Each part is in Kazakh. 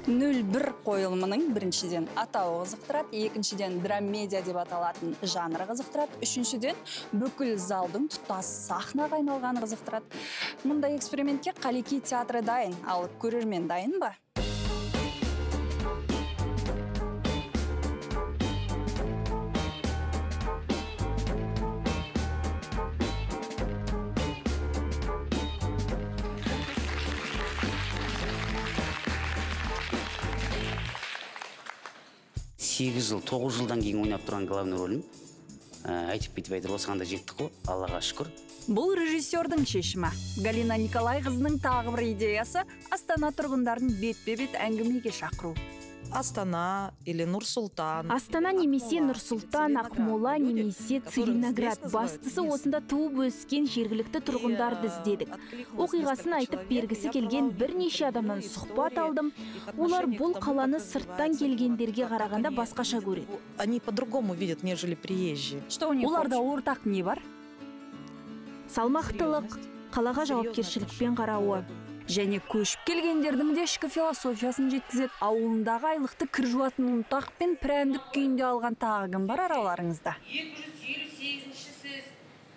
01 қойылымының біріншіден атауы қызықтырады, екіншіден драмедия деп аталатын жанры қызықтырады, үшіншіден бүкіл залдың тұтас сахнаға айналғаны қызықтырады. Мұндай экспериментке Қаллеки театры дайын, ал көрермен дайын ба? Сегіз жыл, 9 жылдан кейін ойнап тұрған главный рөлім. Айтып бүйтіп айтып осыған да жеттік қой, Аллаға шүкір. Бұл режиссердің шешімі. Галина Николайқызының тағы бір идеясы Астана тұрғындарын бетпе-бет әңгімеге шақыру. Астана или Нұр-Сұлтан. Астана немесе Нұр-Сұлтан, Ақмола немесе Целиноград. Бастысы осында туып өскен жергілікті тұрғындарды іздедік. Оқиғасын айтып бергісі келген бірнеше адамнан сұхбат алдым. Олар бұл қаланы сырттан келгендерге қарағанда басқаша көреді. Они по-другому видят, нежели приезжие. Оларда ортақ не бар? Салмақтылық, қалаға жауапкершілікпен қарауы. Және көшіп келгендердің де ішкі философиясын жеткізеді. Ауылындағы айлықты кір жуатын ұнтақ пен прәндік күйінде алған тағы кім бар араларыңызда? 258-шісі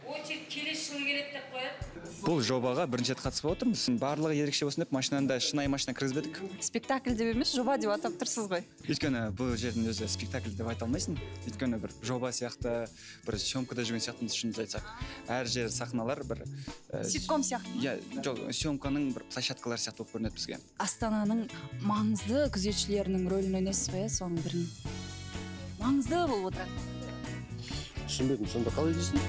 очередь келесі жылы келеді деп қояды. Бұл жобаға бірінші рет қатысып отырмыз. Барлығы ерекше болсын деп машинаны да шынайы машина кіргізбедік. Спектакль деп емес, жоба деп атап тұрсыз ғой. Өйткені бұл жердің өзі спектакль деп айта алмайсың. Өйткені бір жоба сияқты, бір съемкада жүрген сияқтымыз, шынымызды айтсақ. Әр жер сахналар бір ситком сияқты. Иә, жоқ, съемканың бір площадкалары сияқты болып көрінеді бізге. Астананың маңызды күзетшілерінің рөлін ойнайсыз ғой, соның бірін. Маңызды болып отырады. Түсінбедім, сонда қалай дейсің?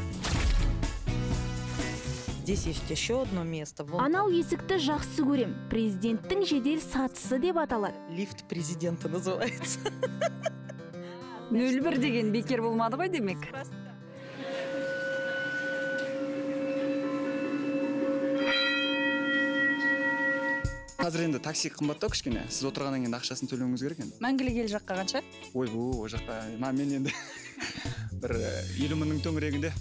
Здесь есть еще одно место. Анау есікті жақсы көрем. Президенттің жедел сатысы деп аталады. Лифт президента называется. 01 деген бекер болмады ғой демек. Қазір енді такси қымбаттау кішкене. Сіз отырғаннан кейін ақшасын төлеуіңіз керек енді. Мәңгілік ел жаққа қанша? Ойбу, ол жаққа мен енді бір 50 мыңның төңірегінде.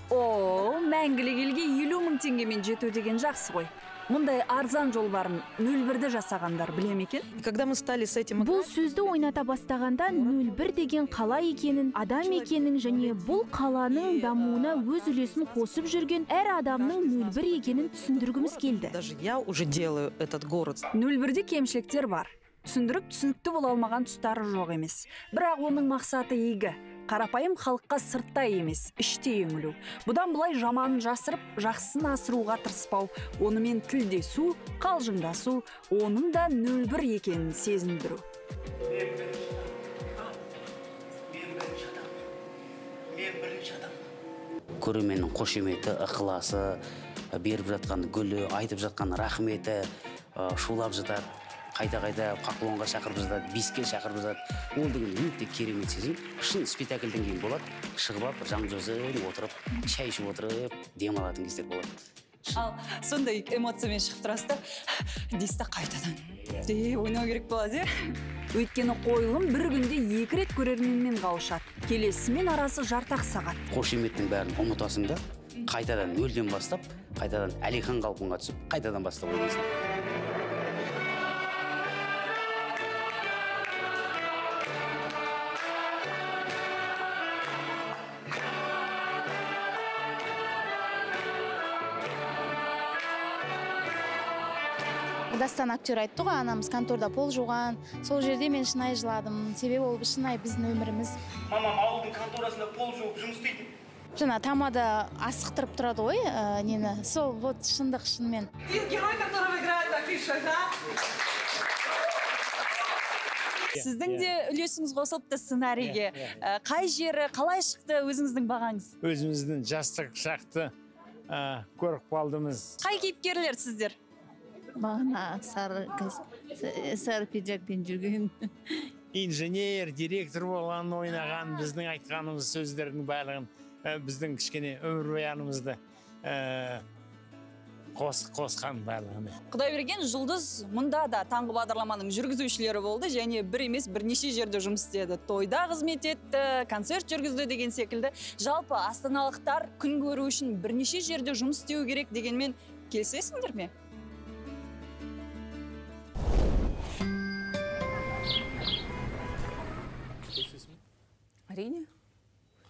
О, мәңгілік елге 50 мың теңгемен жету деген жақсы ғой. Мұндай арзан жол барын 01-ді жасағандар біле ме екен? Когда мы стали с этим... Бұл сөзді ойната бастағанда 01 деген қала екенін, адам екенін және бұл қаланың дамуына өз үлесін қосып жүрген әр адамның 01 екенін түсіндіргіміз келді. Даже я уже делаю этот город. 01-де кемшіліктер бар. Түсіндіріп, түсінікті бола алмаған тұстары жоқ емес. Бірақ оның мақсаты игі. Қарапайым халыққа сырттай емес, іштей үңілу. Бұдан былай жаманын жасырып, жақсысын асыруға тырыспау, онымен тілдесу, қалжыңдасу, оның да 01 екенін сезіндіру. Мен бірінші адам. Көрерменнің қошеметі, ықыласы, беріп жатқан гүлі, айтып жатқан рахметі, шулап жатады. Қайта-қайта қақлонға шақырып жатады, биске шақырып жатады. Ол деген өте керемет сезім. Шын спектакльден кейін болады. Шығып алып, жаңғыз өзің отырып, шай ішіп отырып, демалатын кездер болады. Ал сондай эмоциямен шығып тұрасыз да, дейсіз да қайтадан ойнау керек болады, Өйткені қойылым бір күнде 2 рет көрерменмен қауышады. Келесімен арасы жарты-ақ сағат. Қошеметтің бәрін ұмытасың да, қайтадан нөлден бастап, қайтадан Әлихан қалпыңа түсіп, қайтадан бастап ойнайсың. Дастан актер айтты ғой, анамыз конторда пол жуған. Сол жерде мен шынайы жыладым. Себебі ол шынайы біздің өміріміз. Мамам ауылдың конторасында пол жуып жұмыс істейтін. Жаңа тамада асықтырып тұрады ғой, нені. Сол вот шындық шынымен. Герой, которого играет афиша, да? Сіздің де үлесіңіз қосылыпты сценарийге. Қай жері, қалай шықты өзіңіздің бағаңыз? Өзіміздің жастық шақты көріп қалдымыз. Қай кейіпкерлер сіздер? Бағана сары пиджакпен жүрген. Инженер, директор болған, ойнаған, біздің айтқанымыз сөздердің барлығын, біздің кішкене өмірбаянымызды қосқан барлығын. Құдайберген Жұлдыз мұнда да таңғы бағдарламаның жүргізушілері болды және бір емес бірнеше жерде жұмыс істеді. Тойда қызмет етті, концерт жүргізді деген секілді. Жалпы астаналықтар күн көру үшін бірнеше жерде жұмыс істеу керек дегенмен келісесіңдер ме?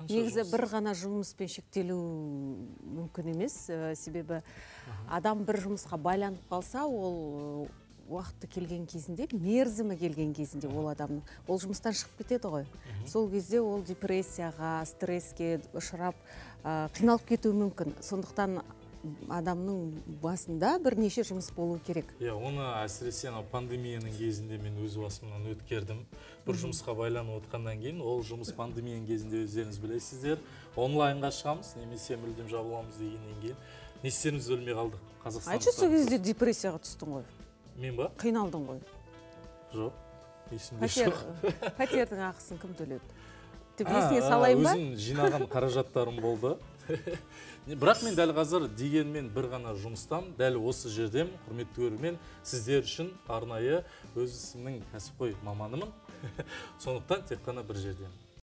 Негізі бір ғана жұмыспен шектелу мүмкін емес, себебі адам бір жұмысқа байланып қалса, ол уақыты келген кезінде, мерзімі келген кезінде ол адамның ол жұмыстан шығып кетеді ғой. Сол кезде ол депрессияға, стресске ұшырап, қиналып кетуі мүмкін. Сондықтан адамның басында бірнеше жұмыс болу керек. Иә, оны әсіресе анау пандемияның кезінде мен өз басымнан өткердім. Бір жұмысқа байланып отқаннан кейін, ол жұмыс пандемияның кезінде, өздеріңіз білесіздер, онлайнға шығамыз немесе мүлдем жабыламыз дегеннен кейін не істерімізді білмей қалдық. Қазақстандықтар. Айтшы, сол кезде депрессияға түстің ғой. Мен ба? Қиналдың ғой. Жоқ, есімде жоқ. Пәтердің ақысын кім төледі? Деп есіңе салайын ба? Өзім жинаған қаражаттарым болды. Бірақ мен дәл қазір дегенмен бір ғана жұмыстан, дәл осы жерден, құрметті көрермен, сіздер үшін арнайы өз ісімнің кәсіпқой маманымын. Сондықтан тек қана бір жерден.